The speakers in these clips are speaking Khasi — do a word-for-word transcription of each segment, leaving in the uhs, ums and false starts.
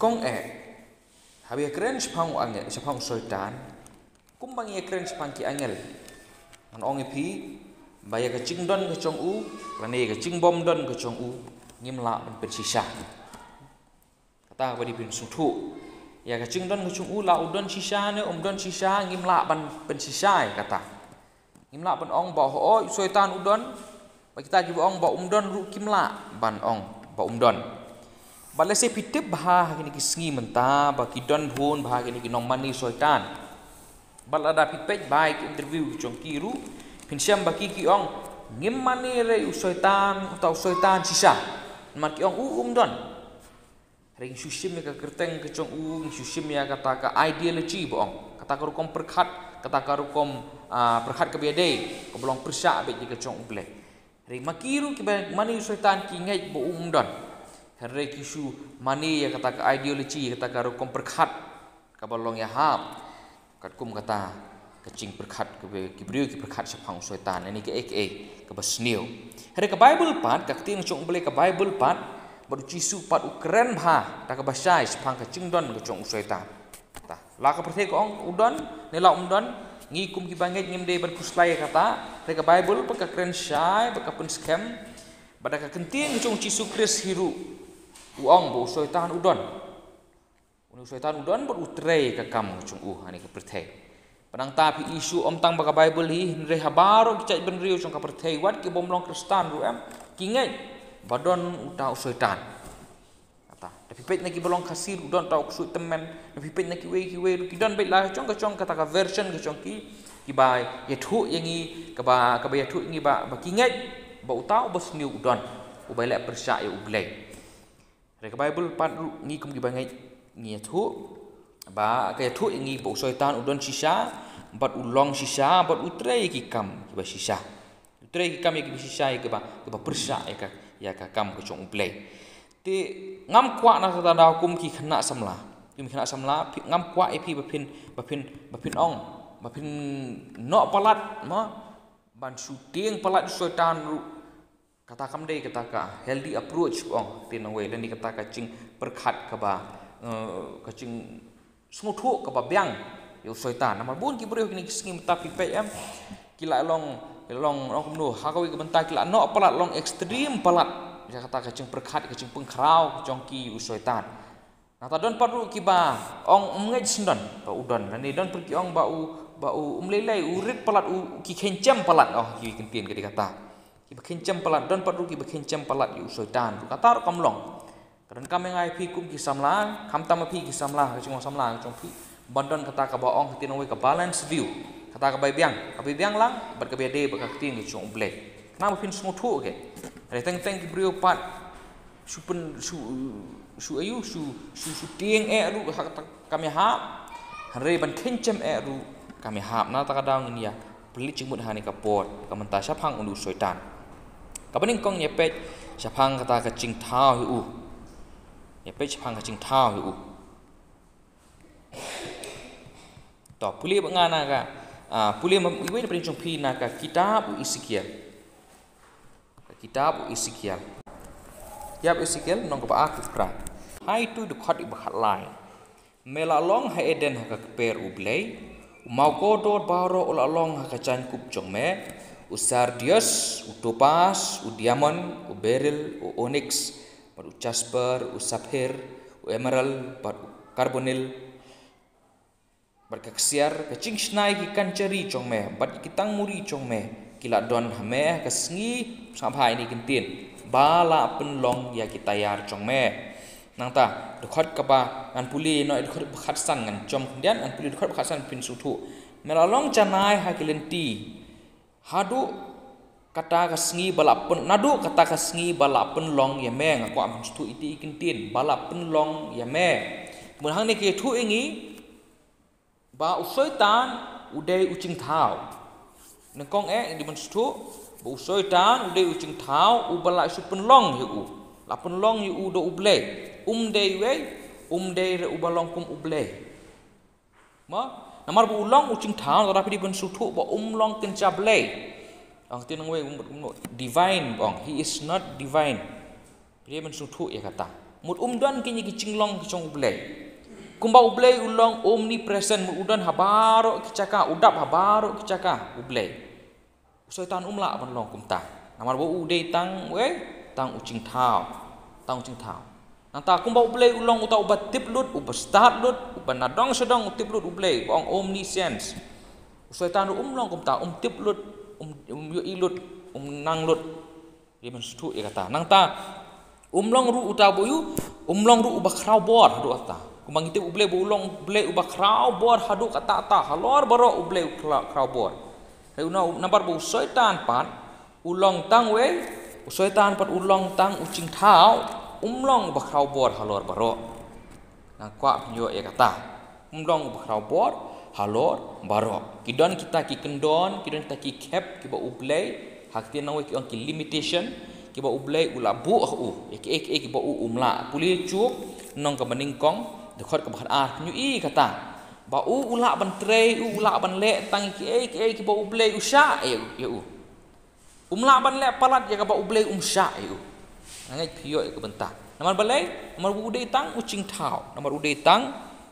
Kong eh, haba ïakren shaphang u angel, shaphang u Soitan, kumba ngi ïakren shaphang ki angel, ngan ong ïa phi ba ïa ka jingdon ka jong u lane ïa ka jingbymdon ka jong u, ngim lah ban pynshisha. Kata kaba dei phin sngewthuh, ïa ka jingdon ka jong u, la u don shisha ne um don shisha, ngim lah ban pynshisha ïa kata. Ngim lah ban ong ba hooid u Soitan u don, ba kita kiba ong ba um don ruh kim lah ban ong ba um don. Bad lehse phi tip bha ha kine ki sngi mynta ba ki don bun bha kine ki nongmane Soitan. Bad lada phi peit bha ïa ki interview ki jong ki ruh, phin shem ba ki ki ong, ngim mane re u Soitan, uta u Soitan shisha. Namar ki ong u um don. Hynrei ngi shu shim ïa ka kyrteng ka jong u, ngi shu shim ïa kata ka ideology ba ong, kata ka rukom pyrkhat, kata ka rukom, ah, pyrkhat kaba ïadei, kaba long pyrshah beit ïa ka jong U Blei. Hynrei ma ki ruh kiba mane u Soitan ki ngeit ba u um don. Hynrei ki shu mane ïa kata ka ideology, kata ka rukom pyrkhat kaba long ïahap. Katkum kata ka jingpyrkhat kaba ki briew ki pyrkhat shaphang u Soitan, lane kaei kaei kaba sniew. Hynrei ka Baibl pat, ka ktien ka jong U Blei ka Baibl pat, bad u Jisu pat u kren bha da kaba shai shaphang ka jingdon ka jong u Soitan. Ta, la ka pyrthei ka ong u don ne la um don, ngi kum kiba ngeit ngim dei ban khuslai ïa kata. Hynrei ka Baibl pat ka kren shai bad ka pynskhem, bad da ka ktien ka jong u Jisu Khrist hi ruh u ong ba u Soitan u don. Une u Soitan u don bad u trei ka kam ka jong u ha kane ka pyrthei. Bad nangta phi ïohi shuh, ym tang ba ka Baibl hi, hynrei ha baroh ki jaitbynriew jong ka pyrthei, wat ki bym long Khristan ruh em, ki ngeit ba don uta u Soitan. Kata, da phi peit na kiba long Khasi ruh don uta u ksuid tymmen, da phi peit na kiwei kiwei ruh ki don beit la ka jong ka jong kata ka version ka jong ki, kiba ïathuh ïa ngi, kaba, kaba ïathuh ïa ngi ba, ba ki ngeit ba uta uba sniew u don, uba ïaleh pyrshah ïa U Blei. Hynrei ka Baibl pat ruh ngi kum kiba ngeit ngi ïathuh ba ka ïathuh ïa ngi ba u Soitan u don shisha, bad u long shisha, bad u trei ki kam kiba shisha. U trei ki kam ïa kiba shisha, ïa kiba, kiba pyrshah ïa ka, ïa ka kam ka jong U Blei. Te ngam kwah na kata ka daw kum ki khynnah samla, kum ki khynnah samla, phi, ngam kwah ïa phi ba phin, ba phin, ba phin ong, ba phin noh palat, mo, ban shu tieng palat u Soitan ruh. Kata kam dei kata ka healthy approach, ong, te nangwei, lane kata ka jingpyrkhat kaba, eh, ka jingsngewthuh kaba biang ïa u Soitan. Namar bun ki briew kine ki sngi mynta phi peit em, ki la long, long, long kumno, ha kawei ka bynta ki la noh palat, long extreme palat ïa kata ka jingpyrkhat, ka jingpynkhraw ka jong ki ïa u Soitan. Nangta don pat ruh kiba ong ym ngeit sngewdon ba u don. Lane don pat ki ong ba u, ba u um lei lei, u rit palat, u, ki khein jem palat, oh, ki kyntien ka dei kata. Kiba khein jem palat, don pat ruh kiba khein jem palat ïa u Soitan ruh. Kata ruh kam long. Ka donkam ïa nga ïa phi kum ki samla, khamtam ïa phi ki samla, ka jingong samla ka jong phi, ban don kata kaba ong ha ktien nongwei ka balance view. Kata kaba biang, kaba biang lang bad kaba ïadei bad ka ktien ka jong U Blei. Khnang ba phin sngewthuh, okay. Hynrei teng teng ki briew pat shu pyn, shu, shu aïu, shu, shu, shu tieng eh ruh ha kata kam ïahap. Hynrei ban khein jem eh ruh kam ïahap. Na kata ka daw ngin ïa pynleit jingmut ha kane ka por ka mynta shaphang une u Soitan. Kaba nyngkong, ïa peit shaphang kata ka jingthaw ïa u. Ïa peit shaphang ka jingthaw ïa u. To, pule bad nga na ka, ah, pule ma iwei na pdeng jong phi na ka kitab u Esekiel. Ka kitab u Esekiel. Kitab Esekiel lynnong kaba arphew phra. Hai tu dkhot iba khatlai. Me la long ha Eden ha ka kper U Blei. U maw kordor baroh u la long ha ka jaiñkup jong me. U sardius, u topas, u diamond, u beryl, u onyx, bad u jasper, u sapphir, u emerald, bad u carbuncle. Bad ka ksiar, ka jingshna ïa ki kynjari jong me, bad ïa ki tangmuri jong me, ki la don ha me ha ka sngi, sngap bha ïa kine ki kyntien, ba la pynlong ïa ki taiar jong me. Nangta, dkhot kaba ngan pule noh, dkhot ba khatsan ngan jom khyndiat, ngan pule dkhot ba khatsan phin sngewthuh. Me la long janai ha ki lynti. Haduh kata ka sngi ba la pyn, naduh kata ka sngi ba la pynlong ïa me, nga kwah ban sngewthuh ïa ki kyntien, ba la pynlong ïa me. Mynta hangne ka ïathuh ïa ngi ba u Soitan u dei u jingthaw. Nyngkong eh, ngi dei ban sngewthuh ba u Soitan u dei u jingthaw, uba la shu pynlong ïa u. La pynlong ïa u da U Blei. Um dei wei, um dei re uba long kum U Blei. Mo, namar ba u long u jingthaw, lada phi dei ban sngewthuh ba um long kynja Blei. Ong ktien nongwei, um, um, divine, ong, he is not divine. Phi dei ban sngewthuh ïa kata. Mut um don kine ki jinglong ki jong U Blei. Kumba U Blei u long omnipresent, mut u don ha baroh ki jaka, u dap ha baroh ki jaka U Blei. U Soitan um lah ban long kumta. Namar ba u dei tang wei, tang u jingthaw. Tang u jingthaw. Nangta kumba U Blei u long uta uba tip lut, uba stad lut, uba na dong sha dong u tip lut U Blei, ba ong omniscience. U Soitan ruh um long kumta, um tip lut, um, um ïohi lut, um nang lut. Dei ban sngewthuh ïa kata. Nangta, um long ruh uta uba ïoh, um long ruh uba khraw bor haduh katta. Kumba ngi tip U Blei ba u long U Blei uba khraw bor haduh katta katta, halor baroh U Blei u khla-, khraw bor. Hynrei u na-, namar ba u Soitan pat, u long tang wei, u Soitan pat u long tang u jingthaw, um long uba khraw bor halor baroh. Nga kwah pynïoh ïa kata. Um long uba khraw bor halor baroh. Ki don kita ki kyndon, ki don kita ki khep kiba U Blei, ha ktien nongwei ki ong ki limitation, kiba U Blei u la buh ha u. Ïa kiei kiei kiba u um lah. Pule Job, lynnong kaba nyngkong, dkhot kaba khatar, pynïohi kata. Ba u u lah ban trei, u u lah ban leh tang kiei kiei kiba U Blei u shah ïa u, ïa u. Um lah ban leh palat ïa kaba U Blei um shah ïa u. Nga ngeit phi ïoh ïa ka bynta. Namar balei? Namar u dei tang u jingthaw. Namar u dei tang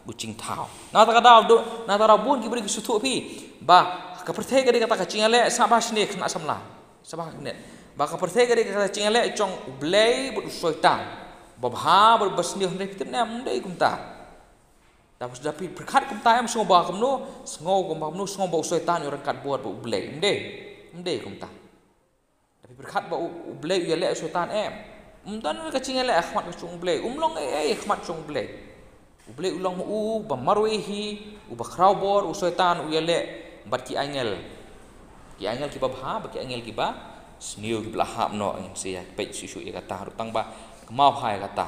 u jingthaw. Na kata ka daw, na kata ka daw bun ki briew ki sngewthuh phi ba ka pyrthei ka dei kata ka jingïaleh, sngewbha shane khynnah samla. Sngewbha khynnah. Ba ka pyrthei ka dei kata ka jingïaleh jong U Blei bad u Soitan. Ba bha bad ba sniew, hynrei phi tip ne em, ym dei kumta. Da phi, da phi pyrkhat kumta em, sngew ba kumno, sngew kumba kumno, sngew ba u Soitan u ryngkat bor bad U Blei. Ym dei. Ym dei kumta. Da phi pyrkhat ba U, U Blei u ïaleh u Soitan em. Um don ka jingïaleh ha khmat ka jong U Blei. Um long ei ei ha khmat jong U Blei. U Blei u long ma u uba marwei hi, uba khraw bor, u Soitan u ïaleh bad ki angel. Ki angel kiba bha, bad ki angel kiba sniew, kiba la hap noh, ngin sa ïa peit shuh shuh ïa kata, ruh tang ba kynmaw bha ïa kata.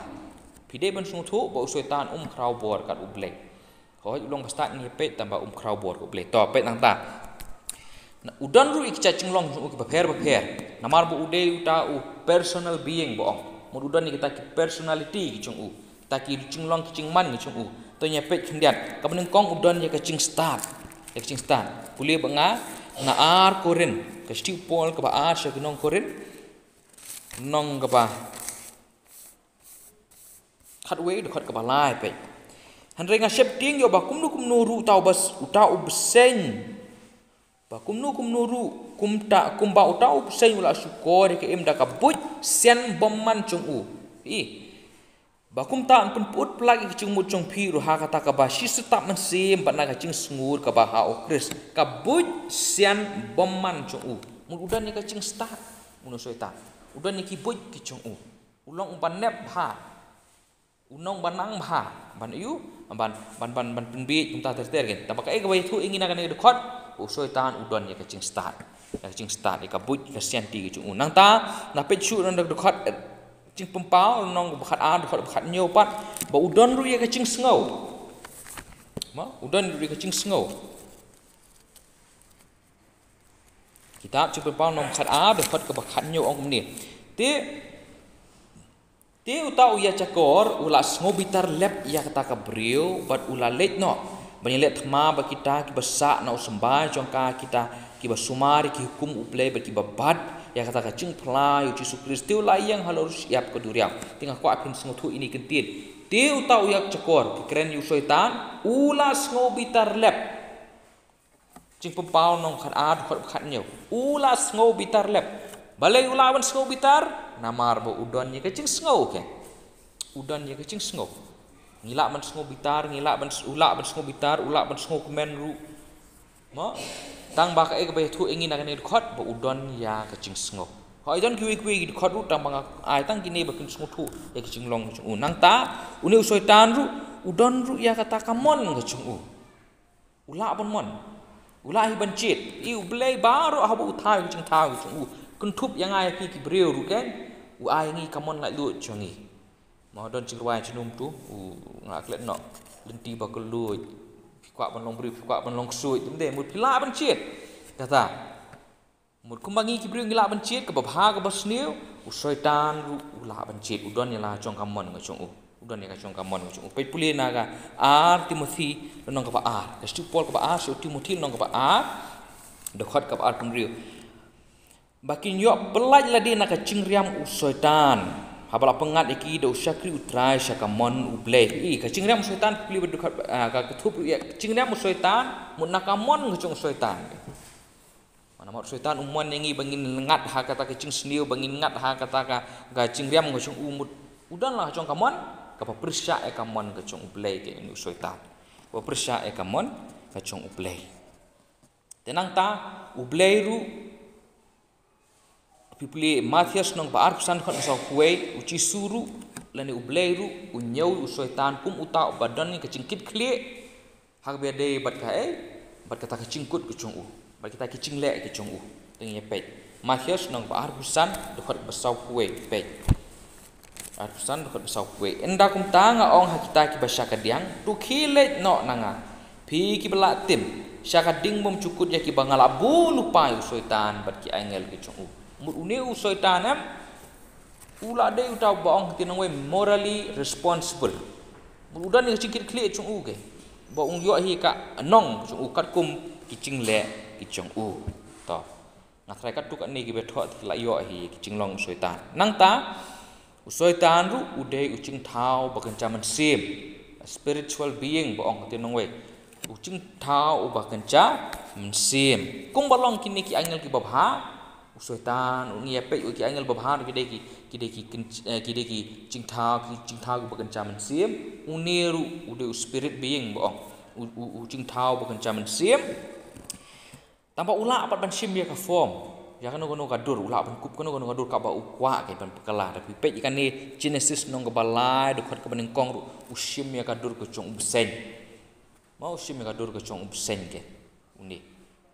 Phi dei ban sngewthuh ba u Soitan um khraw bor kat U Blei. Hooid, u long ba stad ngi peit tang ba um khraw bor kat U Blei. To, peit nangta. Na, u don ruh ïa ki jinglong jong u kiba pher bapher. Namar ba u dei uta u personal being ba ong. Mut u don ïa kita ki personality ki jong u. Kita ki jinglong ki jingman ki jong u. To ngin ïa peit khyndiat. Kaba nyngkong u don ïa ka jingstad. Ïa ka jingstad. Pule bad nga na ar Korinth. Ka shithi u Paul kaba ar sha ki nong Korinth. Lynnong kaba khatwei, dkhot kaba lai, peit. Hynrei nga sheptieng ïoh ba kumno kumno ruh uta u bas-, uta u bseiñ. Ba kumno kumno ruh, kumta, kumba uta u bseiñ u la shukor ïa ka im da ka buit sian bymman jong u. Ï. Ba kumta yn pynput palat ïa ka jingmut jong phi ruh ha kata kaba shi step mynsiem bad na ka jingsngur kaba ha U Khrist. Ka buit sian bymman jong u. Mut u don ïa ka jingstad. Mut u Soitan. U don ïa ki buit ki jong u. U long uba nep bha. U nong ba nang bha. Ban ïoh, ban, ban, ban, ban pynbieit kumta ter ter kin. Tang ba kaei kaba ïathuh ïa ngi na kane ka dkhot. U Soitan u don ïa ka jingstad. Ïa ka jingstad, ïa ka buit, ïa ka sianti ka jong u. Nangta, na peit shuh na dkhot, eh, Jingpynpaw, lynnong kaba khatar, dkhot kaba khathynñiew pat. Ba u don ruh ïa ka jingsngew. Ma, u don ruh ïa ka jingsngew. Kitab Jingpynpaw lynnong khatar, dkhot kaba khathynñiew ong kumne. Te, te uta u ïajakor, u la sngew bitar lep ïa kata ka briew, bad u la leit noh. Ban ïaleh thma bad kita kiba sah na u symbai jong ka, kita kiba sumar ïa ki hukum U Blei bad kiba bat ïa kata ka jingphla ïa u Jisu Khrist. Te u la ïeng halor u shyiap ka duriaw. Te nga kwah phin sngewthuh ïa kine ki kyntien. Te uta u ïajakor, ki kren ïa u Soitan, u la sngew bitar lep. Jingpynpaw lynnong khatar, dkhot khathynñiew. U la sngew bitar lep. Balei u lah ban sngew bitar? Namar ba u don ïa ka jingsngew, ke. U don ïa ka jingsngew. Ngi lah ban sngew bitar, ngi lah ban s-, u lah ban sngew bitar, u lah ban sngew kmen ruh. Mo? Tang ba kaei kaba ïathuh ïa ngi na kane ka dkhot, ba u don ïa ka jingsngew. Hooid, don kiwei kiwei ki dkhot ruh, tang ba nga ai tang kine ba kin sngewthuh ïa ka jinglong ka jong u. Nangta, une u Soitan ruh, u don ruh ïa kata ka mon ka jong u. U lah ban mon. U lah hi ban jied. Ïa U Blei baroh haba u thaw ïa ka jingthaw ka jong u. Kynthup ïa nga ïa phi ki briew ruh, ke. U ai ngi ka mon laitluid jong ngi. Mo, don jingrwai junom tu, u nga klet noh. Lynti ba kylluid. Phi kwah ban long briew, phi kwah ban long ksuid. Ym dei, mut phi lah ban jied. Kata. Mut kumba ngi ki briew ngi lah ban jied, kaba bha kaba sniew, u Soitan ruh u lah ban jied, u don ïa la jong ka mon ka jong u. U don ïa ka jong ka mon ka jong u. Peit pule na ka ar Timothi, lynnong kaba ar. Ka shithi u Paul kaba ar, sha u Timothi lynnong kaba ar. Dkhot kaba arphew hynriew. Ba kin ïoh pyllait lade na ka jingriam u Soitan. Haba la pynngat ïa ki da u shakri U Trai sha ka mon U Blei. I, ka jingriam u Soitan, plie bad dukhat, ah, ka, ka thup ïa ka jingriam u Soitan, mut na ka mon ka jong u Soitan. Namar u Soitan u mon ïa ngi ba ngin ngat ha kata ka jingsniew, ba ngin ngat ha kata ka, ka jingriam ka jong u, mut u don la ka jong ka mon, kaba pyrshah ïa ka mon ka jong U Blei, ka jong u Soitan. Kaba pyrshah ïa ka mon ka jong U Blei. Te nangta, U Blei ruh, phi pule Mathaios lynnong ba arphew san dkhot ba saw phew wei, u Jisu ruh, lane U Blei ruh, u ñiew u Soitan kum uta uba don ka jingkitkhlieh, ha kaba ïadei bad kaei, bad kata ka jingkut ka jong u, bad kita ki jingleh ka jong u. Te ngin ïa peit. Mathaios lynnong ba arphew san, dkhot ba saw phew wei, peit. Arphew san, dkhot ba saw phew wei. Ynda kumta nga ong ha kita kiba sha kadiang, to khie leit noh na nga, phi kiba la tim, sha ka ding bymjukut ïa kiba nga la buh lypa ïa u Soitan bad ki angel ki jong u. Mut une u Soitan em, u la dei uta uba ong, te nongwei, morally responsible. Mut u don ïa ka jingkitkhlieh jong u, ke, ba un ïoh hi ka nong jong u katkum ki jingleh ki jong u. To. Nga tharai katto katne kiba thoh te ki la ïoh hi ki jinglong u Soitan. Nangta, u Soitan ruh u dei u jingthaw ba kynja mynsiem. A spiritual being ba ong, te nongwei. U jingthaw uba kynja mynsiem. Kumba long kine ki angel kiba bha, u Soitan, u ngi ïa peit, u ki angel ba bha, ki dei ki, ki dei ki kyn-, eh, ki dei ki jingthaw, ki jingthaw kiba kynja mynsiem. Une ruh u dei u spirit being ba ong. U, u, u jingthaw ba kynja mynsiem. Tangba u lah pat ban shim ïa ka form, ïa kano kano ka dur, u lah ban kup kano kano ka dur kaba u kwah, ka ban pynkylla. Lada phi peit ïa kane Genesis lynnong kaba lai, dkhot kaba nyngkong ruh, u shim ïa ka dur ka jong u bseiñ. Ma u shim ïa ka dur ka jong u bseiñ, ke. Une.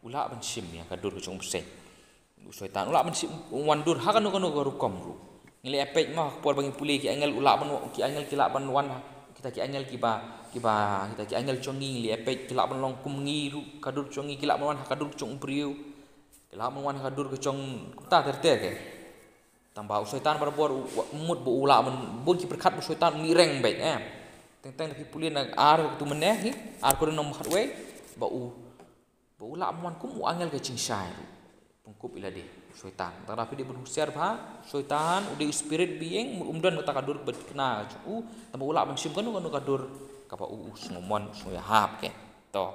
U lah ban shim ïa ka dur ka jong u bseiñ. U Soitan u lah ban shim, u wan dur ha kano kano ka rukom ruh. Ngi la ïa peit mo, ha ka por ba ngi pule ki angel, u lah ban wa-, ki angel ki lah ban wan ha, kita ki angel kiba, kiba, kita ki angel jong ngi, ngi la ïa peit, ki lah ban long kum ngi ruh, ka dur jong ngi, ki lah ban wan ha ka dur jong u briew. Ki lah ban wan ha ka dur ka jong, kumta ter ter, ke. Tangba u Soitan barabor, u, u mut ba u lah ban, bun ki pyrkhat ba u Soitan u ngi reng beit, eh. Teng teng da phi pule na ar ka tu mynne hi, ar Korinth lynnong khatwei, ba u Ba u lah ban wan kum u angel ka jingshai ruh. Pynkup ïa lade, u Soitan. Tang da phi dei ban husiar bha, u Soitan, u dei u spirit being, um don kata ka dur ba thikna jong u, tangba u lah ban shim kano kano ka dur, kaba u, u sngew mon, u sngew ïahap, ke. To.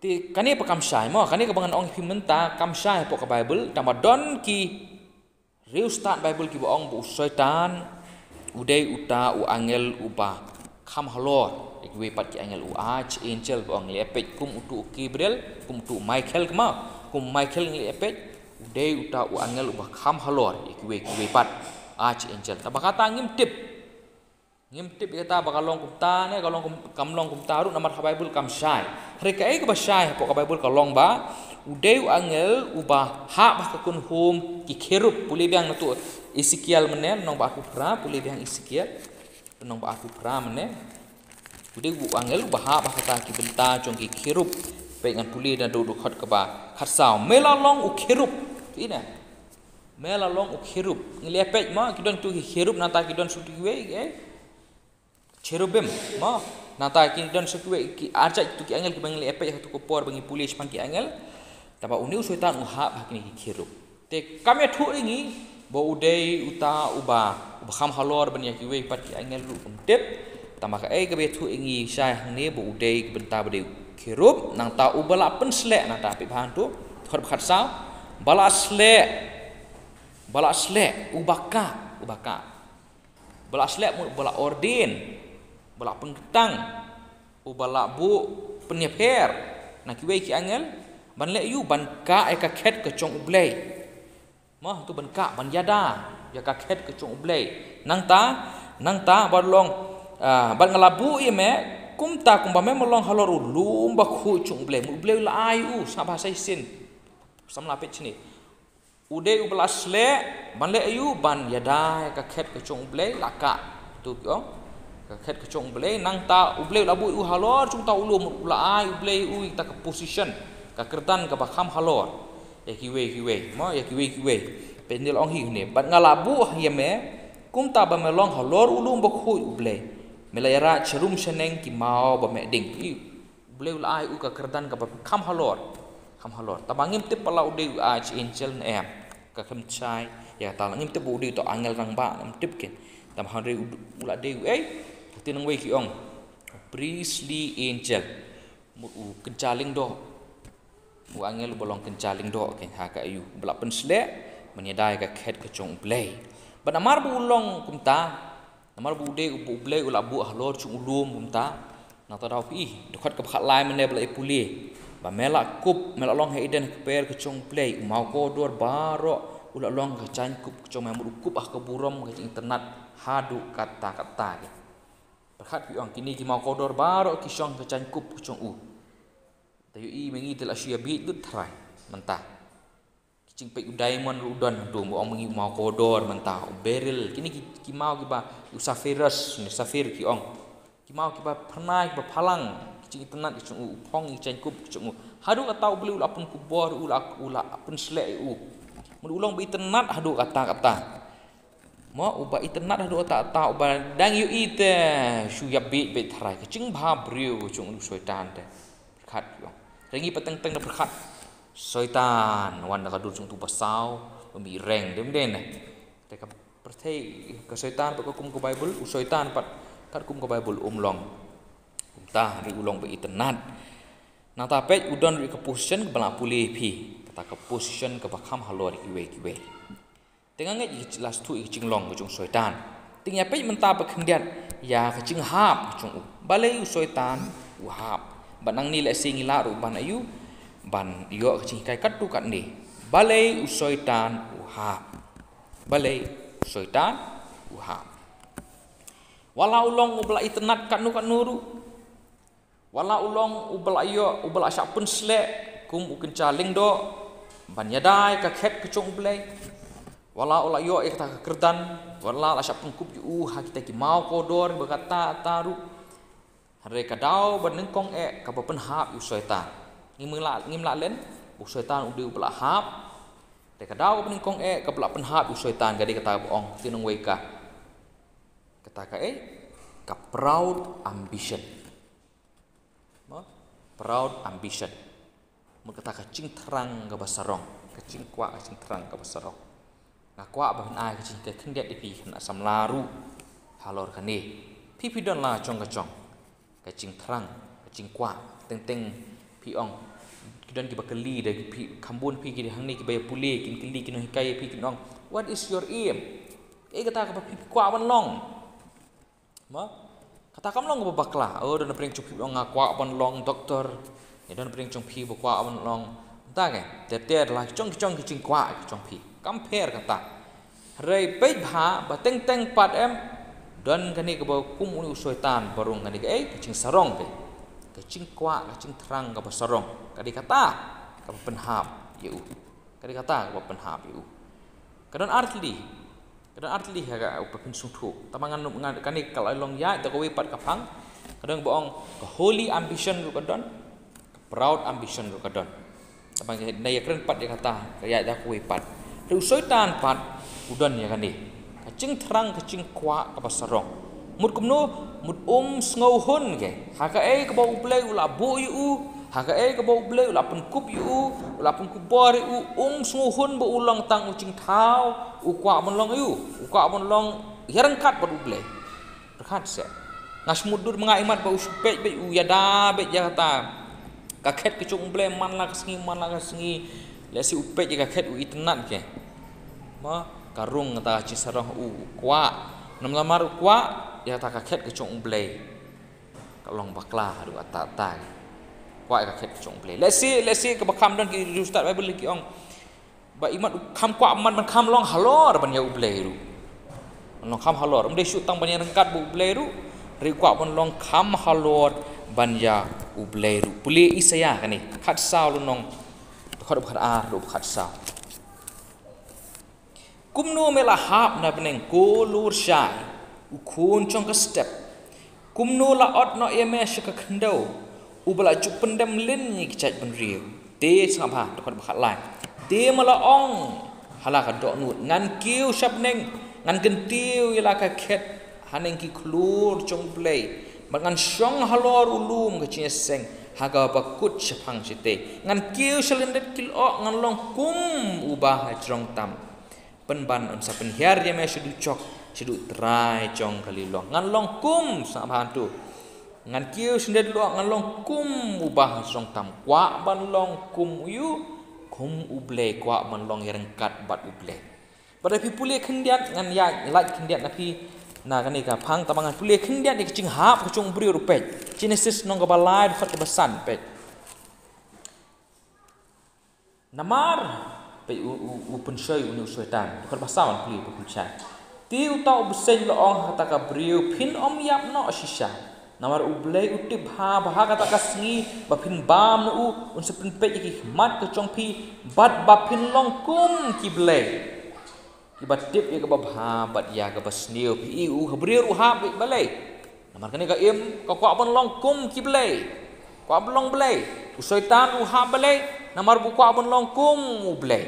Te, kane ba kam shai, mo, kane kaba ngan ong ïa phi mynta, kam shai hapoh ka Baibl, tangba don ki riewstad Baibl kiba ong ba u Soitan u dei uta u angel uba kham halor ïa kiwei pat ki angel, u archangel ba ong, ngi la ïa peit kum utu u Gabriel, kum utu u Michael, kynmaw, kum u Michael ngi la ïa peit, u dei uta u angel uba kham halor ïa kiwei kiwei pat archangel. Tangba kata ngim tip. Ngim tip ïa kata ba ka long kumta ne ka long kum, kam long kumta ruh, namar ha Baibl kam shai. Hynrei kaei kaba shai hapoh ka Baibl ka long ba u dei u angel uba hap ha ka kynhun ki cherub. Pule biang na tu Esekiel mynne, lynnong ba arphew phra, pule biang Esekiel, lynnong ba arphew phra mynne. U dei u angel uba hap ha kata ki bynta jong ki cherub. Peit, ngan pule naduh dkhot kaba khatsaw. Me la long u cherub. Phi ne? Me la long u cherub. Ngi la ïa peit mo, ki don tu ki cherub, nangta ki don shuh tu kiwei, eh? Cherubim, mo. Nangta ki don shuh kiwei, ki arjait tu ki angel kiba ngi la ïa peit ha tu ka por ba ngi pule shaphang ki angel. Tangba une u Soitan u hap ha kine ki cherub. Te kam ïathuh ïa ngi ba u dei uta uba, uba kham halor ban ïa kiwei pat ki angel ruh, ngim tip. Tangba kaei kaba ïathuh ïa ngi shai hangne ba u dei ka bynta ba dei u cherub, nangta uba la pynsleh, nangta phi phan tu, dkhot ba khatsaw, ba la sleh, ba la sleh, uba kah, uba kah. Ba la sleh mut ba la ordain, ba la pynkyntang, uba la buh pynïapher na kiwei ki angel, ban leh aïu, ban kah ïa ka khet ka jong U Blei. Mo, tu ban kah, ban ïada ïa ka khet ka jong U Blei. Nangta, nangta, bad long, ah, bad nga la buh ïa me, kumta kumba me me long halor u lum bakhuid jong U Blei. Mut U Blei u la ai u, sa ba sa shisien. Sam la peit shane. U dei uba la sleh, ban leh aïu, ban ïada ïa ka khet ka jong U Blei, la kah. Tu ki ong. Ka khet ka jong U Blei, nangta U Blei u la buh u halor jong uta u lum, u la ai U Blei u ïa kata ka position, ka kyrdan kaba kham halor ïa kiwei kiwei, mo, ïa kiwei kiwei. Peit ne la ong hi ne, bad nga la buh ïa me, kumta ba me long halor u lum bakhuid U Blei. Me la ïarap sharum shaneng ki maw ba me ding. Ïa U Blei u la ai u ka kyrdan kaba kham halor. Kham halor. Tangba ngim tip palat u dei u archangel ne em. ka kham chai, ïa kata la ngim tip ba u dei uto u angel rangbah, ngim tip kein. Tang hynrei u, u la dei u ei, u tip nangwei ki ong, priestly angel. Mut u kynja lyngdoh. U angel uba long kynja lyngdoh kein ha ka aïu, uba la pynsleh ban ïada ïa ka khet ka jong U Blei. Bad namar ba u long kumta, namar ba u dei uba U Blei u la buh halor jong u lum kumta. Nangta daw phi i, dkhot kaba khatlai mynne ba la ïa pule, ba me la kup, me la long ha Eden ha kper ka jong U Blei, u maw kordor baroh u la long ha ka jaiñkup ka jong me, mut u kup ha ka burom ka jingitynnad haduh katta katta. Pyrkhat phi ong, kine ki maw kordor baroh ki shong ha ka jaiñkup ka jong u. Te ïohi ma ngi te la shu ïa bieit lut tharai mynta. Ki jingpeit u diamond ruh u don, haduh ba ong ma ngi u maw kordor mynta, u beryl, kine ki, ki maw kiba, u sapphires, ne sapphire ki ong. Ki maw kiba phyrnai, kiba phalang, ki jingitynnad ki jong u, u phong ïa ka jaiñkup ka jong u. Haduh katta U Blei u la pynkup bor, u la, u la pynsleh ïa u. Mut u long ba itynnad haduh katta katta. Mo, uba itynnad haduh katta katta, uba dang ïohi te shu ïa bieit bieit tharai, ka jingbha briew ka jong u Soitan te. Pyrkhat ïa u. Hynrei ngi pat teng teng da pyrkhat. Soitan wan da ka dur jong uto uba saw, ba mih reng, dei ym dei ne. Te ka pyrthei, ka Soitan pat ka kum ka Baibl, u Soitan pat katkum ka Baibl um long. Kumta hynrei u long ba itynnad. Nangta peit u don ruh ïa ka position kaba la pule phi. Kata ka position kaba kham halor ïa kiwei kiwei. Te nga ngeit ïa ka last tu ïa ka jinglong ka jong u Soitan. Te ngin ïa peit mynta ba khyndiat ïa ka jinghap ka jong u. Balei u Soitan u hap? Bad nangne lehse ngi lah ruh ban aïu, ban ïoh ka jinghikai katto katne. Balei u Soitan u hap? Balei u Soitan u hap? Wat la u long uba la itynnad katno katno ruh. Wat la u long uba la ïoh, uba la shah pynsleh kum u kynja lyngdoh ban ïada ïa ka khet ka jong U Blei. Wat la u la ïoh ïa kata ka kyrdan, wat la la shah pynkup ïa u ha kita ki maw kordor ba katta katta ruh. Hynrei ka daw ba nyngkong eh kaba pynhap ïa u Soitan. Ngim lah, ngim lah len, u Soitan u dei uba la hap. Te ka daw kaba nyngkong eh kaba la pynhap ïa u Soitan ka dei kata ba ong, te nangwei ka. Kata kaei, ka proud ambition. Mo? Proud ambition. Mut kata ka jingthrang kaba sarong, ka jingkwah ka jingthrang kaba sarong. Nga kwah ban ai ka jinghikai khyndiat ïa phi khynnah samla ruh halor kane. Phi phi don la jong ka jong ka jingthrang, ka jingkwah. Teng teng phi ong, ki don kiba kylli da phi, kham bun phi ki hangne kiba ïa pule, kin kylli ki nonghikai ïa phi, kin ong, "What is your aim?" Kaei kata kaba phi kwah ban long? Mo? Kata kam long kaba bakla. Oh, don na pdeng jong phi ba ong nga kwah ban long doktor. Ïa don na pdeng jong phi ba kwah ban long. Mynta ke, ter ter la ki jong ki jong ki jingkwah ki jong phi. Kam pher kata. Hynrei peit bha ba teng teng pat em, don kane kaba kum une u Soitan ba rung kane kaei, ka jingsarong kaei. Ka jingkwah, ka jingthrang kaba sarong. Ka dei kata kaba pynhap ïa u. Ka dei kata kaba pynhap ïa u. Ka don artylli. Ka don artylli ha kaba phin sngewthuh. Tangba ngan, ngan, kane ka la long ïaid da kawei pat ka phang. Ka don ba ong ka holy ambition ruh ka don, ka proud ambition ruh ka don. Tangba ngan ïakren pat ïa kata, ka ïaid da kawei pat. Te u Soitan pat u don ïa kane. Ka jingthrang, ka jingkwah kaba sarong. Mut kumno, mut um sngewhun ke ha kaei kaba U Blei u la buh ïa u, ha kaei kaba U Blei u la pynkup ïa u, u la pynkup bor ïa u, um sngewhun ba u long tang u jingthaw, u kwah ban long ïa u, u kwah ban long ïaryngkat bad U Blei. Pyrkhat seh. Nga shu mutdur ma nga imat ba u shu peit beit, u ïada beit ïa kata ka khet ka jong U Blei man la ka sngi, man la ka sngi. Lehse u peit ïa ka khet u itynnad ke. Mo, ka rung kata ka jingsarong u, u kwah. Namar u kwah ïa kata ka khet ka jong U Blei. Ka long bakla haduh katta katta. Kwah ïa ka khet ka jong U Blei. Lehse, lehse kaba kham don ki riewstad Baibl ki ong, ba imat u kham kwah man ban kham long halor ban ïa U Blei ruh. Ban long kham halor. Ym dei shuh tang ban ïaryngkat bad U Blei ruh. Hynrei u kwah ban long kham halor ban ïa U Blei ruh. Pule Isaïah kane. Khatsaw lynnong. Dkhot ba khatar haduh ba khatsaw. Kumno me la hap na bneng, ko lur shai, u khun jong ka step. Kumno la ot noh ïa me sha ka khyndew, uba la ju pyndem lynti ïa ki jaitbynriew. Te sngap bha, dkhot ba khatlai. Te me la ong ha la ka dohnud, ngan kiew sha bneng, ngan kyntiew ïa la ka khet haneng ki khlur jong U Blei. Bad ngan shong halor u lum ka jingïaseng ha kaba kut shaphang shatei. Ngan kiew sha lyndet ki lyoh, ngan long kum uba hajrong tam. Pynban un sa pynhiar ïa me shaduh chok, shaduh trai jong ka liang. Ngan long kum, sngap bha tu. Ngan kiew shyndet lok, ngan long kum uba ha song tam. Kwah ban long kum u ïu, kum U Blei, kwah ban long ïaryngkat bad U Blei. Bad da phi pule khyndiat, ngan ïa lait khyndiat na phi na kane ka phang, tangba ngan pule khyndiat ïa ka jinghap ka jong u briew ruh peit. Genesis lynnong kaba lai, dkhot kaba san peit. Namar, peit u, u, u pynshoi une u Soitan. Dkhot ba saw, pule, pule shai. Te uta u bseiñ u la ong ha kata ka briew, phin ym ïap noh shisha. Namar U Blei u tip bha ba ha kata ka sngi ba phin bam na u, un sa pynpeit ïa ki khmat ka jong phi, bad ba phin long kum ki blei. Kiba tip ïa kaba bha bad ïa kaba sniew. Phi i u ha briew ruh hap beit balei. Namar kane ka im, ka kwah ban long kum ki blei. Kwah ban long blei. U Soitan ruh hap balei, namar ba u kwah ban long kum U Blei.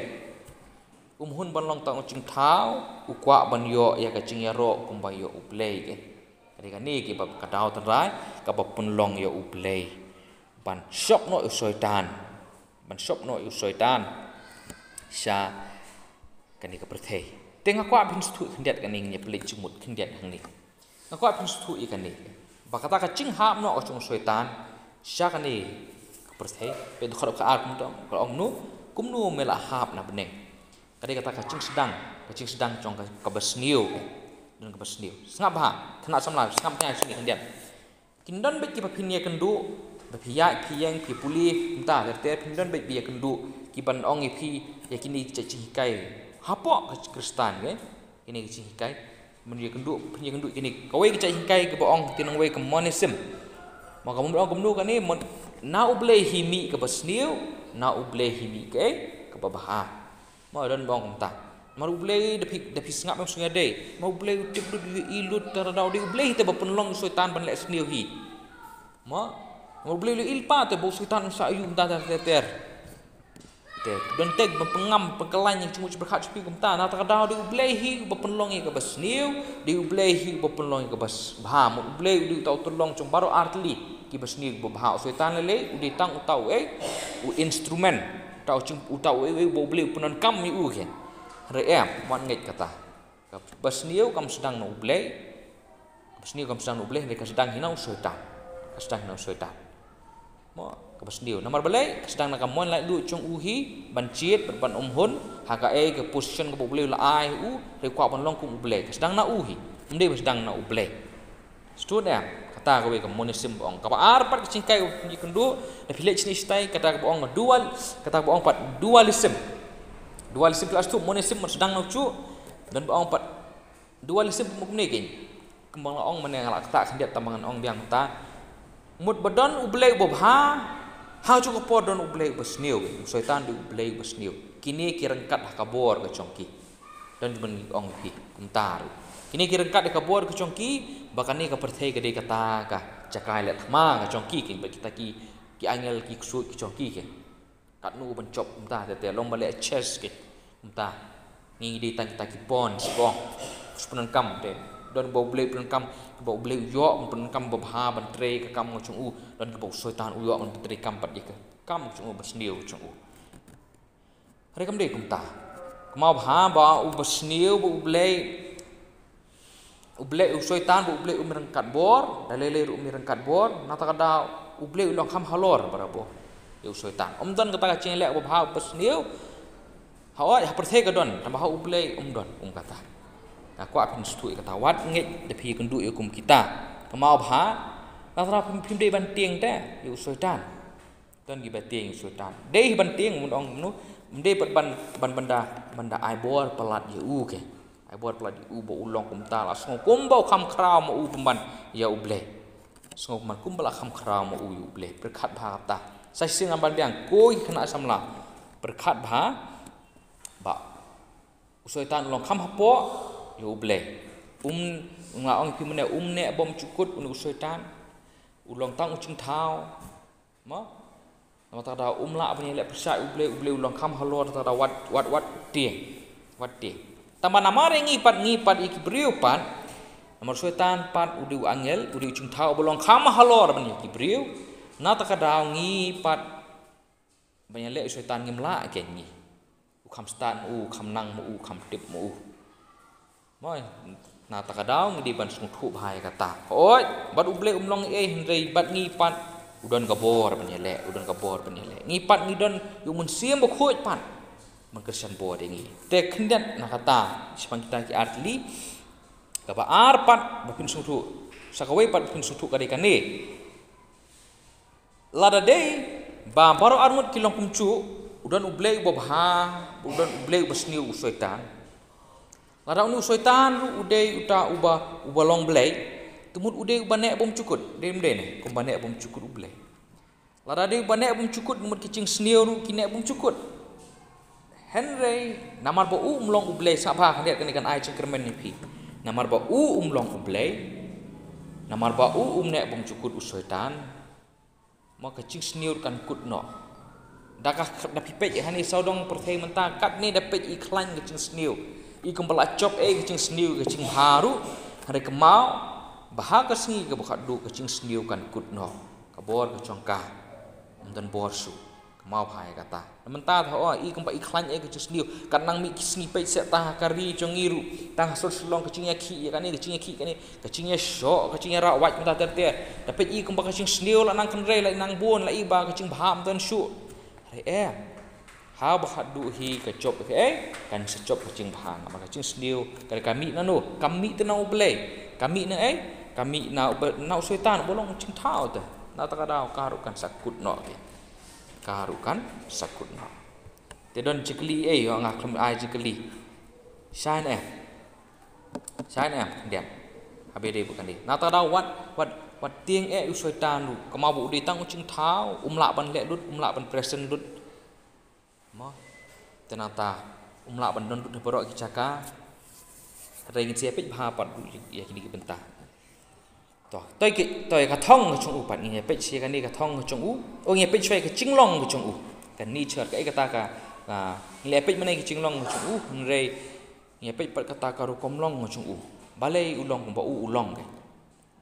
Um hun ban long tang u jingthaw, u kwah ban ïoh ïa ka jingïaroh kumba ïoh U Blei ke. Kane kane kiba ka daw tynrai, kaba pynlong ïa U Blei ban shop noh u Soitan. Ban shop noh u Soitan sha kane ka pyrthei. Te nga kwah phin sngewthuh khyndiat kane, ngin ïa peit jingmut khyndiat hangne. Nga kwah phin sngewthuh ïa kane. Ba kata ka jinghap noh ka jong u Soitan sha kane ka pyrthei. Peit dkhot ka ar kumta, ka ong kumno, kumno me la hap na bneng. Ka dei kata ka jingsdang, ka jingsdang jong ka, kaba sniew. Don kaba sniew. Sngap bha, khynnah samla, sngap bha ïa kine khyndiat. Kin don beit kiba phin ïakynduh, ba phi ïaid, phi ïeng, phi pule, kumta ter ter, phin don beit ba ïakynduh, kiban ong ïa phi, ïa kine ki jait jinghikai hapoh ka Khristan, ke? Kine ki jinghikai, ban ïakynduh, phin ïakynduh kine, kawei ka jait hikai kaba ong, te nongwei ka monism. Ma ka mut ong kumno kane, mon-, na U Blei hi mih kaba sniew, na U Blei hi mih kaei, kaba bha. Ma don ba ong kumta. Namar U Blei da phi, da phi sngap em sngewdei. Ma U Blei u tip lut, u i lut, tang da daw dei U Blei hi te ba pynlong u Soitan ban leh sniew hi. Ma, namar U Blei u leh lypa te ba u Soitan un sa ïoh kumta ter ter. Te don te ban pynngam, pynkylla ïa ka jingmut jingpyrkhat jong phi kumta. Na tang da daw dei U Blei hi uba pynlong ïa kaba sniew, dei U Blei hi uba pynlong ïa kaba s-, bha. Ma U Blei u dei uta u tyllong jong baroh artylli, kiba sniew kiba bha. U Soitan lei lei u dei tang uta uei, u instrument. Uta u jing, uta uei uei uba U Blei u pyndonkam ïa u ke. Hynrei em, wat ngeit kata. Kaba sniew kam sdang na U Blei. Kaba sniew kam sdang na U Blei, hynrei ka sdang hi na u Soitan. Ka sdang hi na u Soitan. Mo, kaba sniew. Namar balei, ka sdang na ka mon laitluid jong u hi, ban jied, ban, ban umhun ha kaei ka position kaba U Blei u la ai u, hynrei kwah ban long kum U Blei. Ka sdang na u hi. Ym dei ba sdang na U Blei. Sngewthuh em, kata kawei ka monism ba ong. Kaba ar pat ka jinghikai kaba phin ïakynduh, da phi leit shane shatai, kata kaba ong dual, kata kaba ong pat dualism. Dualism phi la sngewthuh, monism ban sdang na u juh, don ba ong pat dualism kumne kein. Kumba nga la ong mynne nga la ktah khyndiat tang ba ngan ong biang mynta. Mut ba don U Blei uba bha, ha kajuh ka por don U Blei uba sniew, u Soitan dei U Blei uba sniew. Kine ki ryngkat ha ka bor ka jong ki. Don jingmut ngi ong ïa phi kumta ruh. Kine ki ryngkat ha ka bor ka jong ki, ba kane ka pyrthei ka dei kata ka jaka ïaleh thma ka jong ki, ki ba kita ki, ki angel ki ksuid ki jong ki, ki. Katno ban jop kumta, te, te long ba leh chess ki kumta. Ngi dei tang kita ki pawns, pawns. Pyndonkam te. Don ba U Blei pyndonkam, ba U Blei u ïoh pyndonkam ba bha ban trei ka kam ka jong u. Don ba u Soitan u ïoh ban trei kam pat ïa ka kam ka jong u ba sniew ka jong u. Hynrei kam dei kumta. Kumba bha ba uba sniew ba U Blei, U Blei u Soitan ba U Blei um ryngkat bor, da lei lei ruh um ryngkat bor, na kata ka daw U Blei u long kham halor barabor ïa u Soitan. Um don kata ka jingleh ba bha uba sniew. Hooid, ha pyrthei ka don, tangba ha U Blei um don, um kata. Nga kwah phin sngewthuh ïa kata, wat ngeit da phi ïakynduh ïa kum kita. Kumba bha, na kata ka daw phim, phim dei ban tieng te ïa u Soitan. Don kiba tieng ïa u Soitan. Dei hi ban tieng, mut ong kumno, ym dei pat ban, ban, ban da, ban da ai bor palat ïa u ke. Ai bor palat ïa u ba u long kumta, la sngew kumba u kham khraw ma u pynban ïa U Blei. Sngew pynban kumba la kham khraw ma u ïa U Blei. Pyrkhat bha kata. Sa shisien ngan ban biang, ko ki khynnah samla. Pyrkhat bha, ba u Soitan u long kham hapoh ïa U Blei. Um, nga ong ïa phi mynne, um neh bymjukut une u Soitan. U long tang u jingthaw. Mo? Namar kata ka daw um lah ban ïaleh pyrshah U Blei, U Blei u long kham halor, kata ka daw wat, wat, wat tieng. Wat tieng. Tangba namar ïa ngi pat, ngi pat ïa ki briew pat. Namar u Soitan pat u dei u angel, u dei u jingthaw uba long kham halor ban ïa ki briew. Na kata ka daw ngi pat ban ïaleh u Soitan ngim lah kein ngi. U Kham stad ma u, kham nang ma u, kham tip ma u. Mo, na kata ka daw ngi dei ban sngewthuh bha ïa kata. Hooid, bad U Blei um long ei, hynrei bad ngi pat u don ka bor ban ïaleh, u don ka bor ban ïaleh. Ngi pat ngi don ïa u Mynsiem Bakhuid pat ban kyrshan bor ïa ngi. Te khyndiat na kata, shaphang kita ki artylli, kaba ar pat ba phin sngewthuh, sa kawei pat ba phin sngewthuh ka dei kane. Lada dei ba baroh arngut ki long kumjuh, u don U Blei uba bha, u don U Blei uba sniew, u Soitan. Lada une u Soitan ruh u dei uta uba, uba long Blei, te mut u dei uba neh bymjukut, dei ym dei ne, kumba neh bymjukut U Blei. Lada dei uba neh bymjukut, mut ki jingsniew ruh ki neh bymjukut. Hynrei namar ba u um long U Blei, sngap bha, khyndiat kane kan ai jingkyrmen ïa phi. Namar ba u um long U Blei, namar ba u um neh bymjukut u Soitan, ma ka jingsniew kan kut noh. Da ka, da phi peit hangne sawdong pyrthei mynta, katne da peit i khlaiñ ka jingsniew. I kumba la jop ei ka jingsniew, ka jingbha ruh, hynrei kynmaw ba ha ka sngi kaba khatduh ka jingsniew kan kut noh. Ka bor ka jong ka, ym don bor shuh. Kynmaw bha ïa kata. Na mynta thaw, oh, i kumba i khlaiñ ei ka jingsniew. Kat nang mih ki sngi, peit seh tang ha ka ri jong ngi ruh, tang ha sor Shillong, ka jingïakhih ïa kane, ka jingïakhih kane, ka jingïashoh, ka jingïarah wait mynta ter ter. Da peit i kumba ka jingsniew la nang kynrei, la nang bun, la i ba ka jingbha ym don shuh. Hynrei em, haba khatduh hi ka jop kaei, kan sa jop ka jingbha, namar ka jingsniew ka, ka mih na no, kam mih te na U Blei, ka mih na ei, ka mih na u, na u Soitan, uba long jingthaw te. Na kata ka daw ka ruh kan sa kut noh te. Ka ruh kan sa kut noh. Te don jingkylli ei, ïoh nga khlem ai jingkylli. Shane em. Shane em, khyndiat. Haba dei bad kane. Na kata ka daw wat, wat, wat tieng eh u Soitan ruh. Kynmaw ba u dei tang u jingthaw, um lah ban leh lut, um lah ban present lut. Mo. Te nangta um lah ban don lut ha baroh ki jaka. Hynrei ngin sa ïa peit bha pat ruh ïa kine ki bynta. To, to ki, to ka thong ka jong u pat, ngin ïa peit sha kane ka thong ka jong u. Oh, ngin ïa peit shuwa ka jinglong ka jong u. Ka nature, kaei kata ka, ah, ngin ïa peit mynne ka jinglong ka jong u, hynrei ngin ïa peit pat kata ka rukom long ka jong u. Balei u long kumba u, u long, ka.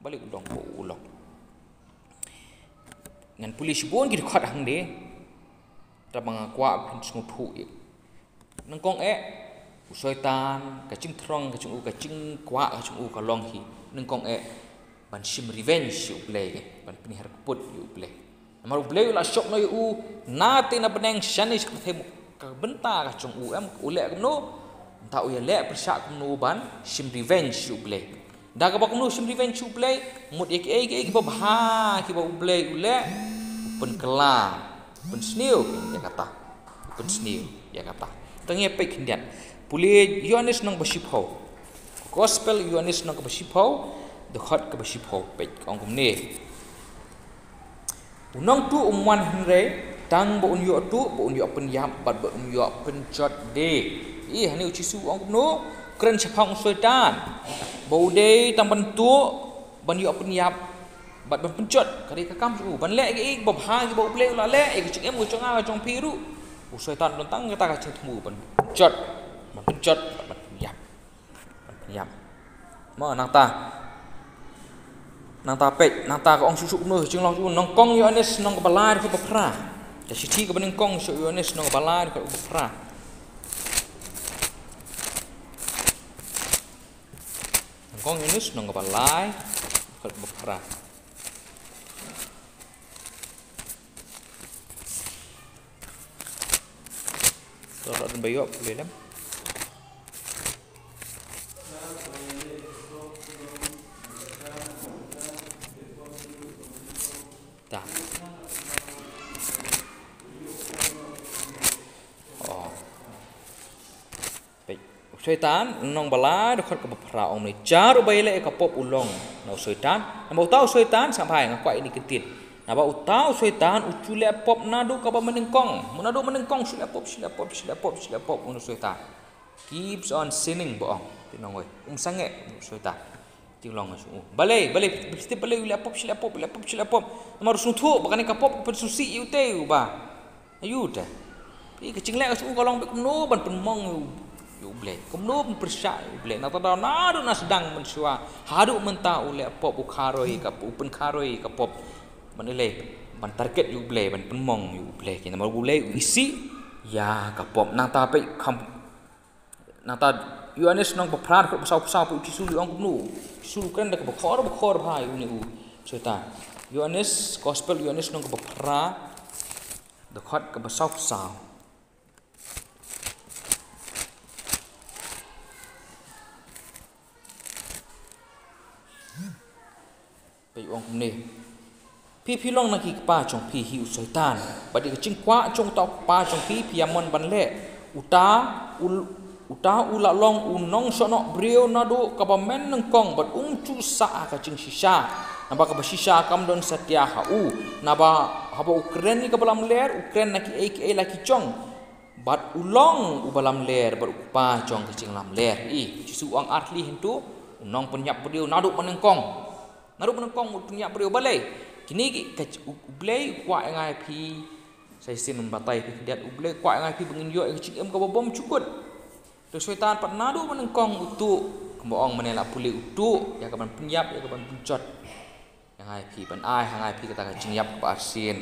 Balei u long kumba u, u long. Ngan pule shibun ki dkhot hangne. Te ba nga kwah phin sngewthuh ïa. Nyngkong eh, u Soitan, ka jingthrong ka jong u, ka jingkwah ka jong u ka long hi. Nyngkong eh, ban shim revenge ïa U Blei, ban pynhiar kput ïa U Blei. Namar U Blei u la shoh noh ïa u, na te na bneng shane sha ka pyrthei, ka bynta ka jong u em, u leh kumno, nangta u ïaleh pyrshah kumno ban shim revenge ïa U Blei. Da kaba kumno u shim revenge ïa U Blei, mut ïa kiei kiei kiba bha kiba U Blei u leh, u pynkylla, u pynsniew ïa kata. U pynsniew ïa kata. To ngin ïa peit khyndiat. Pule Ïoannis lynnong ba shiphew. Gospel Ïoannis lynnong kaba shiphew, dkhot kaba shiphew, peit ka ong kumne. U Nongtuh um wan hynrei tang ba un ïoh tuh, ba un ïoh pynïap bad ba un ïoh pynjot de. Ï, hangne U Jisu u ong kumno? U kren shaphang u Soitan, ba u dei tang ban tuh, ban ïoh pynïap bad ban pynjot. Ka dei ka kam jong u, ban leh kiei kiei kiba bha kiba U Blei u la leh, ïa ka jingim ka jong nga ka jong phi ruh. U Soitan u don tang kata ka jingthmu ban pynjot, ban pynjot bad ban pynïap. Ïa. Mo, nangta. Nangta peit, nangta ka ong shuh shuh kumno, jinglong shuh, Nyngkong Ïoannis lynnong kaba lai, dkhot ba phra. Ka shithi kaba nyngkong sha u Ïoannis lynnong kaba lai, dkhot ba phra. Nyngkong Ïoannis lynnong kaba lai, dkhot ba phra. To, to, ba ïoh pule lem. Ta. Oh. Peit. U Soitan, lynnong ba lai, dkhot kaba phra, ong kumne, jar uba ïaleh ïa ka pop u long na u Soitan. Namar uta u Soitan, sngap bha, nga kwah ïa kane ka ktien. Naba uta u Soitan u shu leh pop naduh kaba mynnyngkong. Naduh mynnyngkong shu leh pop, shu leh pop, shu leh pop, shu leh pop, une u Soitan. Keeps on sinning, ba ong. Te nongwei. Um sangeh, u Soitan. Jinglong ka jong u. Balei, balei, balei, balei u leh pop, shu leh pop, leh pop, shu leh pop. Namar u sngewthuh ba kane ka pop ka pynsngewsih ïa u te, u ba. Aïu te. Ïa ka jingleh ka jong u ka long beit kumno ban pynmong ïa u, ïa U Blei. Kumno ban pyrshah ïa U Blei. Nangta naduh na sdang mynshuwa haduh mynta u leh pop, u kharoi ka, u pynkharoi ka pop. Ban ïaleh, ban target ïa U Blei, ban pynmong ïa U Blei. Namar U Blei u isih, ïa ka pop. Nangta peit kham, nangta Ïoannis lynnong ba phra dkhot ba saw phew saw, peit u Jisu u ong kumno. U Jisu u kren da kaba khor ba khor bha ïa une u Soitan. Ïoannis, Gospel Ïoannis lynnong ba phra dkhot ba saw phew saw. Peit u ong kumne. Phi, phi long na ki kpa jong phi, hi u Soitan. Bad ïa ka jingkwah jong uta u kpa jong phi, phi ïa mon ban leh. Uta u, uta u la long u nongshohnoh briew naduh kaba mynnyngkong bad um ju sah ha ka jingshisha. Naba kaba shisha kam don satia ha u. Naba haba u kren ïa kaba lamler, u kren na kiei kiei la ki jong. Bad u long uba lamler bad u kpa jong ka jinglamler. I, u Jisu u ong ar tylli hangto, u nongpynïap briew naduh mynnyngkong. Naduh mynnyngkong u pynïap briew. Balei? Kine ki, ka, u, U Blei u kwah ïa nga ïa phi. Sa shisien batai phi khyndiat, U Blei u kwah ïa nga ïa phi ba ngin ïoh ïa ka jingim kaba bymjukut. Te u Soitan pat naduh mynnyngkong u tuh, kumba ong mynne la pule, u tuh ïa kaban pynïap, ïa kaban pynjot ïa nga ïa phi, ban ai ha nga ïa phi kata ka jingïap kaba arsien.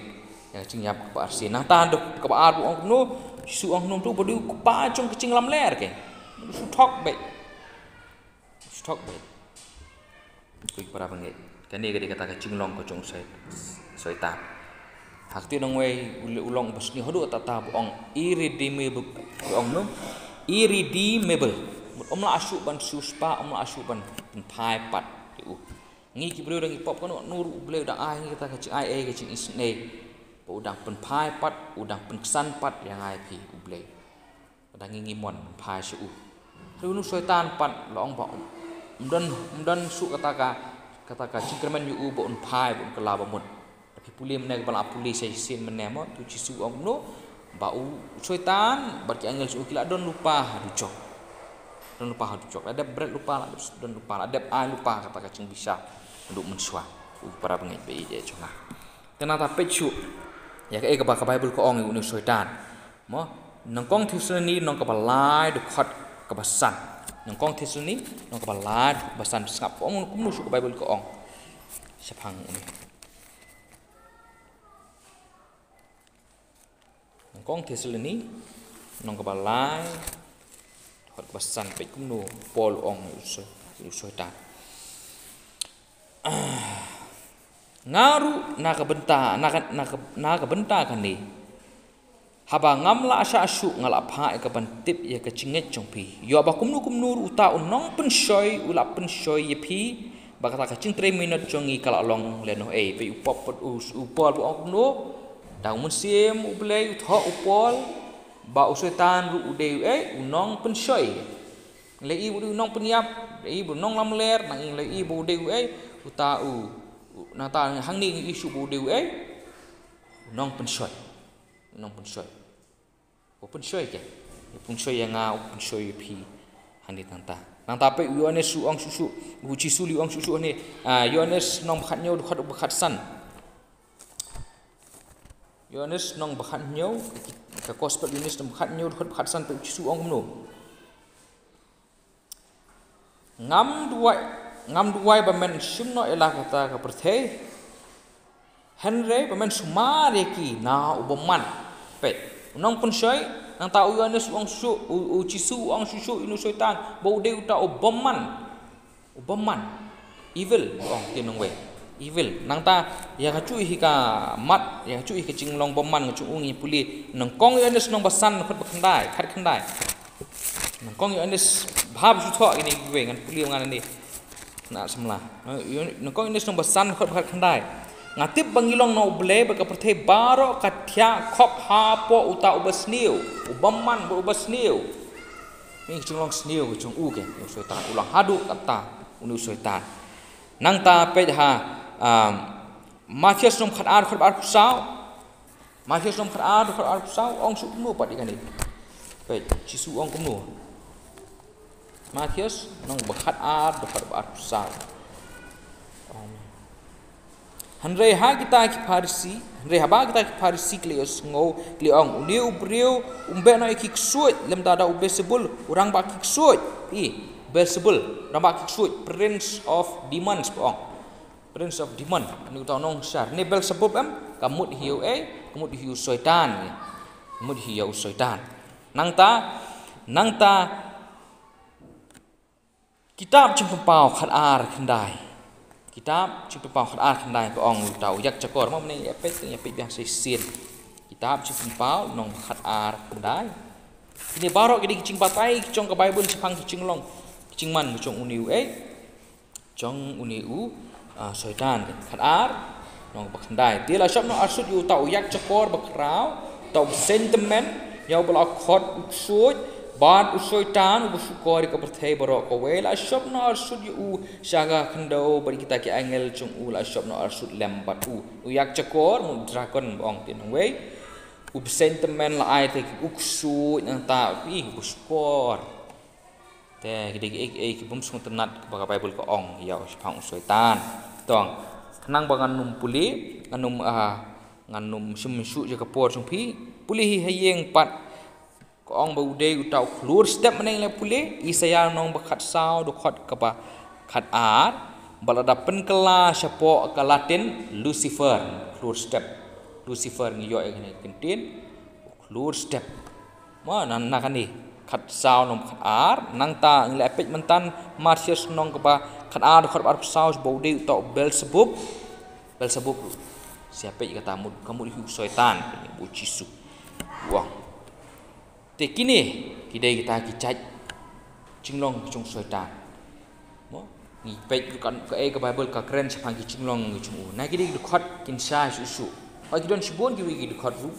Ïa ka jingïap kaba arsien. Nangta dkhot kaba ar u ong kumno, u Jisu u ong kumno, to ba dei u kpa jong ka jinglamler ke. Shu thok beit. Shu thok beit. Ko ki para bangeit. Kane ka dei kata ka jinglong ka jong u Soi-, Soitan. Ha kata nangwei u le-, u long ba sniew haduh katta ba ong irredeemable. Ba ong kumno, irredeemable. Mut ym lah shuh ban siewspah, ym lah shuh ban pynphai pat ïa u. Ngi ki briew da ngi pop, kano kano ruh U Blei u dang ai ngi kata ka jingai ei, ka jingisynei. Ba u dang pynphai pat, u dang pynksan pat ïa nga ïa phi U Blei. Ba dang ngi ngi mon pynphai sha u. Hynrei une u Soitan pat la ong ba um don, um don shuh kata ka, kata ka jingkyrmen ïa u ba un phai, ba un kylla ba mut. Phi pule mynne kaba la pule sa shisien mynne mo, te u Jisu u ong kumno, ba u Soitan bad ki angel jong u ki la don lypa ha dujok. Don lypa ha dujok. La dep bret lypa, la dep don lypa, la dep ai lypa kata ka jingbishar naduh mynshuwa. Ko para bangeit ba ïeit jong nga. Te nangta peit shuh ïa kaei kaba ka Baibl ka ong ïa une u Soitan. Mo, Nyngkong Thessaloni lynnong kaba lai dkhot kaba san. Nyngkong Thessaloni lynnong kaba lai dkhot kaba san. Sngap kumno, kumno shuh ka Baibl ka ong shaphang une. Nyngkong Thessaloni lynnong kaba lai dkhot kaba san, peit kumno u Paul u ong ïa u Soi-, ïa u Soitan. Ah, nga ruh na ka bynta, na ka, na ka, na ka bynta kane, haba ngam lah shah shuh nga la phah ïa kaban tip ïa ka jingngeit jong phi. Ïoh ba kumno kumno ruh uta u nongpynshoi u la pynshoi ïa phi, ba kata ka jingtrei minot jong ngi ka la long lehnohei. Peit u pop, u, u Paul u ong kumno, da u Mynsiem U Blei u thoh u Paul ba u Soitan ruh u dei uei, u nongpynshoi. Ngi la ïohi ba u dei u nongpynïap, ngi la ïohi ba u nonglamler, nang ngi la ïohi ba u dei uei, uta u, u, nangta hangne ngi ïohi shuh ba u dei uei, u nongpynshoi. U nongpynshoi. U pynshoi ke? U pynshoi ïa nga, u pynshoi ïa phi. Hangne nangta. Nangta peit u Ïoannis u ong shuh shuh, u Jisu u ong shuh shuh hangne. Ah, Ïoannis lynnong ba khathynñiew dkhot ba khatsan. Ïoannis lynnong ba khathynñiew, ka Gospel Ïoannis lynnong ba khathynñiew dkhot ba khatsan, peit u Jisu u ong kumno. Ngam duwai, ngam duwai ba men shim noh ïa la kata ka pyrthei. Hynrei ba men sumar ïa ki na u bymman. Peit. U nongpynshoi, nangta u Ïoannis u ong shuh, u, u Jisu u ong shuh shuh ïa une u Soitan ba u dei uta u bymman. U bymman. Evil, u ong ktien nongwei. Evil. Nangta ïa kajuh hi ka mat, ïa kajuh hi ka jinglong bymman ka jong u ngi pule. Nyngkong Ïoannis lynnong ba san dkhot ba khyndai, khatkhyndai. Nyngkong Ïoannis, bha ba shu thoh kine kiwei, ngan pule ngan ne. Na samla. Nyngkong Ïoannis lynnong ba san dkhot ba khatkhyndai. Nga tip ba ngi long na U Blei bad ka pyrthei baroh ka thiah khop hapoh uta u basniew, u bymman bad u basniew. Ngi ka jinglong sniew ka jong u ke, u Soitan u long haduh katta, une u Soitan. Nangta peit ha, um, Mathaios lynnong khatar dkhot ba arphew saw. Mathaios lynnong khatar dkhot ba arphew saw, ong shuh kumno pat ïa kane. Peit, Jisu ong kumno. Mathaios lynnong ba khatar dkhot ba arphew saw. Amen. Hynrei ha kita ki Pharisi, hynrei haba kita ki Pharisi ki la ïohsngew, ki la ong, une u briew um beh noh ïa ki ksuid lymda da u Beelzebul, u rangbah ki ksuid. I, Beelzebul, rangbah ki ksuid, prince of demons ba ong. Prince of demon, une uta u nongshar. Ne Beelzebub em, ka mut hi u ei, ka mut hi u Soitan. Mut hi ïa u Soitan. Nangta, nangta, kitab Jingpynpaw khatar khyndai. Kitab Jingpynpaw khatar khyndai ka ong uta u ïakjakor. Mo mynne ïa peit, ïa peit biang shisien. Kitab Jingpynpaw lynnong khatar khyndai. Kine baroh ki dei ki jingbatai ki jong ka Baibl shaphang ki jinglong, ki jingman ki jong une u, eh, jong une u, ah, Soitan. Khatar lynnong ba khyndai. Te la shop noh arsut ïa uta u ïakjakor bakhraw, uta u bseiñ tymmen, ïa uba la khot u ksuid bad u Soitan uba shukor ïa ka pyrthei baroh kawei. La shop noh arsut ïa u sha ka khyndew bad kita ki angel jong u. La shop noh arsut lem bad u. U ïakjakor, u dragon ba ong te nongwei. U bseiñ tymmen la ai te ki u ksuid nangta, ih, uba shukor. Te ki dei kiei kiei ki bym sngewtynnat kaba ka Baibl ka ong ïa u shaphang u Soitan. Tong, khnang ba ngan ym pule, ngan ym, ah, ngan ym shim shuh ïa ka por jong phi. Pule hi ha ïing pat. Ka ong ba u dei uta u khlur step. Mynne la pule Isaïah lynnong ba khatsaw, dkhot kaba khatar, ba lada pynkylla shapoh ka Latin, Lucifer, khlur step. Lucifer ngi ïoh ïa kane ka kyntien, u khlur step. Mo, na, na kane, khatsaw lynnong khatar, nangta ngi la peit mynta Mathaios lynnong kaba khatar, dkhot ba arphew saw, ba u dei uta u Beelzebub. Beelzebub ruh. Sa peit kata mut, ka mut hi u Soitan, kane u Jisu. Wang. Te kine ki dei kita ki jait jinglong ki jong u Soitan. Mo, ngi peit ruh kaei ka Baibl ka kren shaphang ki jinglong ki jong u. Na ki dei ki dkhot kin shai shuh shuh. Hooid ki don shibun kiwei ki dkhot ruh.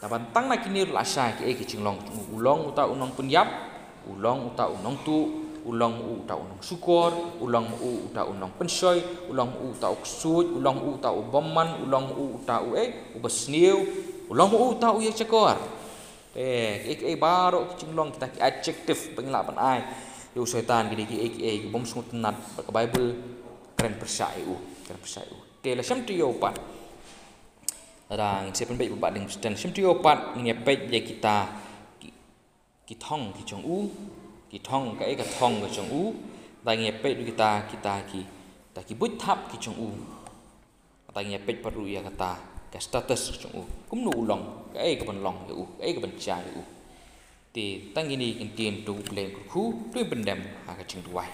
Tangba tang na kine ruh la shai kiei ki jinglong ki jong u. U long uta u nongpynïap, u long uta u nongtuh, u long uta u nongshukor, u long uta u nongpynshoi, u long uta u ksuid, u long uta u bymman, u long uta u, eh, u basniew, u long uta u ïakjakor. Te kiei kiei baroh ki jinglong, kita ki adjective ba ngi lah ban ai ïa u Soitan, ki dei kiei kiei ki bym sngewtynnat, bad ka Baibl kren pyrshah ïa u, kren pyrshah ïa u. Te la shem taïew pat. Lada ngin sa pynbeit ba dang bstan, shem taïew pat ngin ïa peit ïa kita ki, ki thong ki jong u, ki thong, kaei ka thong ka jong u. Lada ngin ïa peit ruh kita, kita ki, kita ki buit thap ki jong u. Lada ngin ïa peit pat ruh ïa kata ka status ka jong u, kumno u long, kaei kaban long ïa u, kaei kaban jia ïa u. Te tang kine ki ktien, to U Blei un kyrkhu, to ngin pyndem ha ka jingduwai.